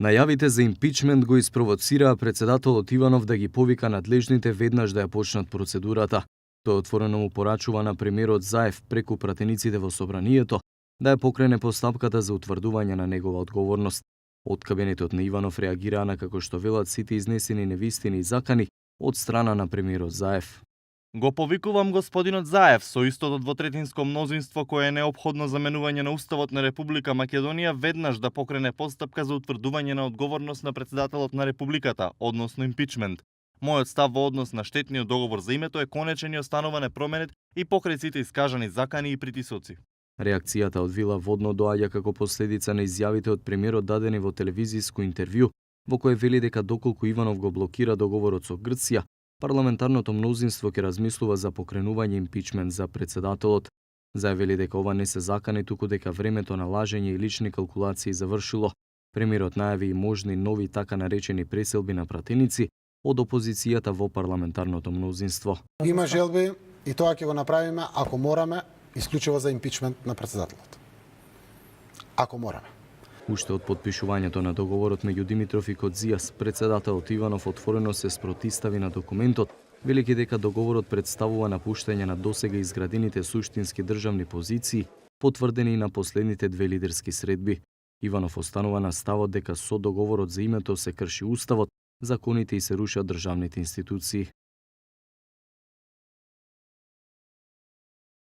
Најавите за импичмент го испровоцираа председателот Иванов да ги повика надлежните веднаш да ја почнат процедурата. Тој отворено му порачува на премиерот Заев преку пратениците во собранието да ја покрене постапката за утврдување на негова одговорност. Од кабинетот на Иванов реагираа на како што велат сите изнесени невистини и закани од страна на премиерот Заев. Го повикувам господинот Заев со истото двотретинско мнозинство кое е неопходно за менување на Уставот на Република Македонија веднаш да покрене постапка за утврдување на одговорност на председателот на Републиката, односно импичмент. Мојот став во однос на штетниот договор за името е конечен и останува непроменет и покрај сите искажани закани и притисоци. Реакцијата од Вила Водно доаѓа како последица на изјавите од премиерот дадени во телевизиско интервју, во кое вели дека доколку Иванов го блокира договорот со Грција, парламентарното мнозинство ќе размислува за покренување импичмент за председателот. Заявили дека ова не се закани, туку дека времето на лажење и лични калкулации завршило. Премиерот најави и можни нови така наречени преселби на пратеници од опозицијата во парламентарното мнозинство. Има желби и тоа ќе го направиме ако мораме, исклучиво за импичмент на председателот. Ако мораме. Уште од подпишувањето на договорот меѓу Димитров и Кодзијас, председателот Иванов отворено се спротистави на документот, велики дека договорот представува напуштање на досега изградените суштински државни позиции, потврдени и на последните две лидерски средби. Иванов останува на ставот дека со договорот за името се крши уставот, законите и се рушат државните институции.